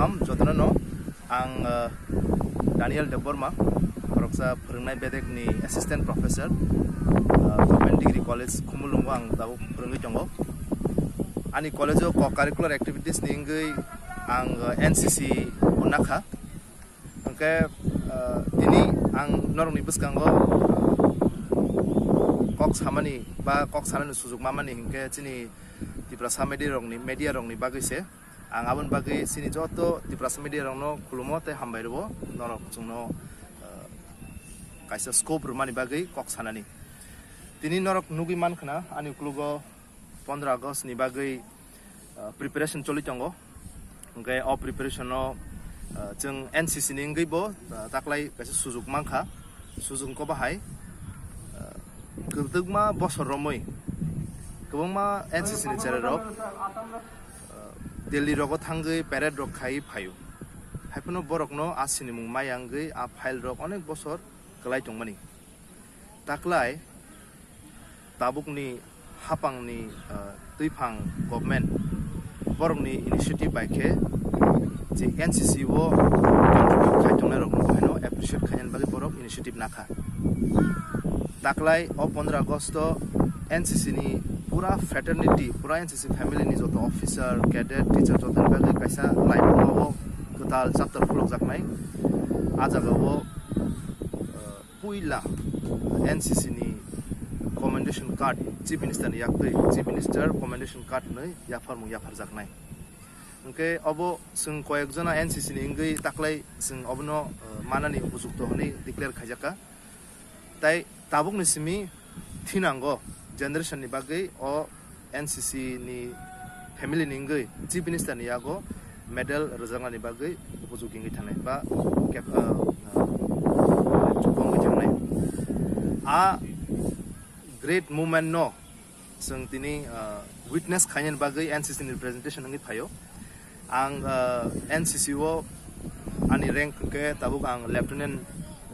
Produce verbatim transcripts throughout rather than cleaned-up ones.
Am jotono no ang, uh, Daniel Debbarma, khoroksa phwrwngnai bedekni assistant professor, uh, Government Degree College Khumulwngo ang tabuk phwrwngwi tongo. Ani college-o co-curricular activities ni wngwi ang, uh, N C C bo nakha. Hwnkhe, uh, tini ang norokni bwskango kok samani ba kok sanani sujuk mamani hwnkhe chini Tiprasa media rokni, media rokni bagwi se. Ang aboni bagwi chini joto Tiprasa media rokno khulumo tei hambai rwo, norok chwngno, uh, kaisa scope rwmani bagwi kok sanani. Tini norok nugwi mankha na ani uklogo pondro August ni bagwi, uh, preparation choli tongo. Hwnkhe o preparation no, uh, chwng N C C ni wngwi bo, uh, taklai kaisa sujuk mankha. Sujuk wngkha bahai, uh, kwbangma bosor romwi kwbangma N C C ni cherai rok, uh, Delhi rogo thangwi parade rok khai phaio. Haiphano borokno a sinimung maya wngwi a file rok onek bosor kwlai tongmani. Taklai tabukni hapangni, uh, twiphang government borokni initiative bai khe je N C C o contribute khai tongnai rokno haino appreciate khainani bagwi borok initiative nakha. Taklai o pondro August o N C C ni pura fraternity, pura N C C family ni joto officer, cadet, teacher jotoni bagwi kaisa laibuma o kwtal chapter khulukjaknai. A jagao, uh, puila N C C ni commendation card Chief Minister ni yaktwi, Chief Minister commendation card hwnwi yapharmung yapharjaknai. Hwnkhe obo chwng koyek jona N C C ni wngwi taklai chwng obono, uh, manani upojukto hwnwi declare khaijakha. Tai tabukni simi thinango generation ni bagwi o N C C ni family ni wngwi Chief Minister ni yago medal rwjaknani bagwi bujuk wngwi thangnai ba kep-, ah, ah, chukungwi thangnai. A great movement no chwng tini, ah, witness khainani bagwi N C C ni representation wngwi phaio. Ang, ah, N C C o ani rank hwnkhe tabuk ang Lieutenant,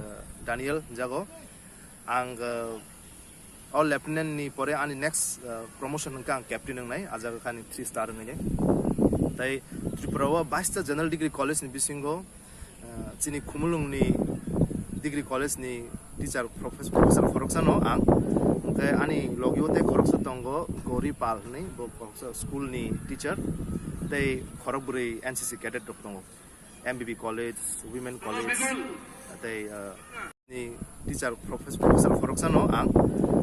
ah, Daniel jago. Ang, uh, o lieutenant ni pore ani next, uh, promotion hwnkhe ang captain wngnai, a jaga khe ani three star wngnai. Tai Tripura o baista general degree college ni bisingo, uh, chini Khumulwng ni degree college ni teacher, profes-, professor khoroksa no ang. Hwnkhe ani logi o tei khoroksa tongo Gauri Pal hwnwi, bo khoroksa school ni teacher, tei khorokbwrwi N C C cadet rok tongo. M B B College, Women College, tei, uh, ni teacher, profes-, professor khoroksa no ang.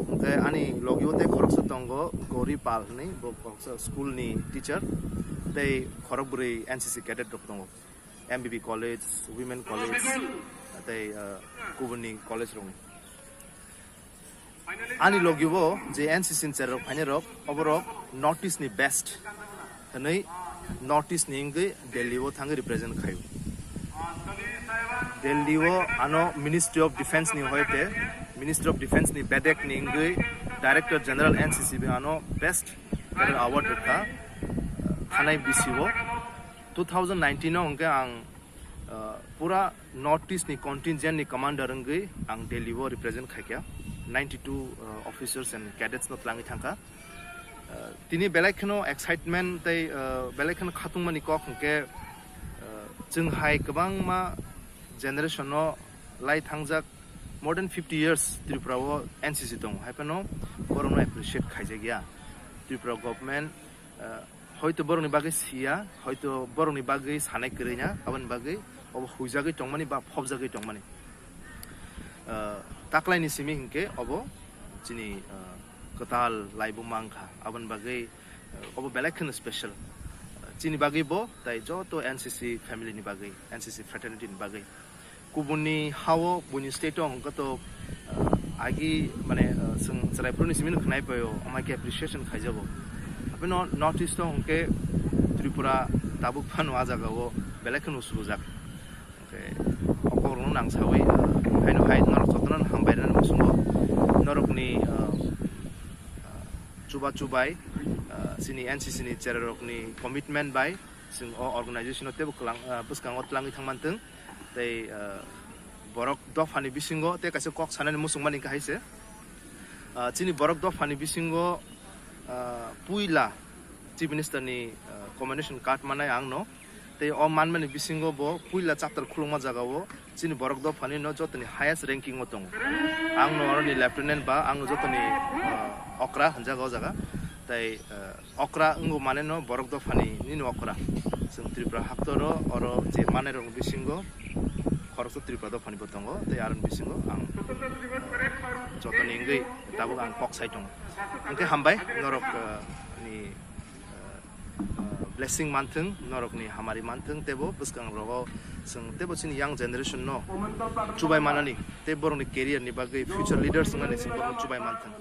Hwnkhe ani logi o tei khoroksa tongo Gauri Pal hwnwi, bo khoroksa school ni teacher, tei khorokbwrwi N C C cadet rok tongo. M B B College, Women College, tei, uh, kubuni college rokni. Ani logi o je N C C ni cherai rok phainai rok, oborok North East ni best hwnwi North East ni wngwi Delhi o thangwi represent khaio. Delhi o ano Ministry of Defence ni hoite, Ministry of Defence ni bedek ni wngwi Director General N C C bai ano best career award rwkha, thanai bisi o. Two thousand nineteen o hwnkhe ang, uh, pura North East ni contingent ni commander wngwi ang Delhi o represent khaikha, ninety two, uh, officers and cadets no twlangwi thangkha. Uh, tini belai kheno excitement tei, uh, belai kheno khatungmani kok hwnkhe, uh, chwng hai kwbangma generation no lai thangjak more than fifty years Tripura o N C C tongo, hai phano borokno appreciate khaijakya Tripura government. Uh, hoito borokni bagwi siya, hoito borokni bagwi sanai kwrwi na, aboni bagwi obo huijagwi tongmani ba phobjagwi tongmani. Uh, taklaini simi hinkhe obo chini, uh, kwtal laibuma wngkha, aboni bagwi, uh, obo belai kheno special. Uh, chini bagwi bo, tai joto N C C family ni bagwi, N C C fraternity ni bagwi. Kubuni hao, buini state o hwnkhe to, uh, agi, mane, uh, chwng chwrai phuru ni simi no khwnai paio, omo hai khe appreciation khaijago. Abino North East o hwnkhe Tripura tabuk phano a jaga o belai kheno usubujak. Hwnkhe o kokrokno nang sawi, uh, haino hai norok jotono hambai rwnani muchungo norokni, uh, uh, chuba chubai, uh, chini N C C ni cherai rokni commitment bai chwng o organization o teibo kwlang, uh, bwskango twlangwi thangmantwng. Tei, ah, borok dophani bisingo tei kaisa kok sanani muchungmani wngkha hai se. Ah, chini borok dophani bisingo, ah, puila Chief Minister ni, ah, commendation card manai ang no. Tei o manmani bisingo bo puila chapter khulukma jagao chini borok dophani no jotoni highest ranking o tongo. Ang no oroni lieutenant ba ang no jotoni, ah, okra hinjago o jaga. Tei, ah, okra wngwi mane no borok dophani nini okra. Chwng Tripura haktoro oro je manai rok bisingo khoroksa Tripura dophani bo tongo tei aroni bisingo ang, ah, jotoni wngwi tabuk ang kok sai tongo. Hwnkhe hambai norok, ah, ni, ah, blessing manthwng, norokni hamari manthwng, teibo bwskang rogo chwng teibo chini young generation no chubai manani, tei borokni career ni bagwi future leaders wngnani chwng borokno chubai manthwng.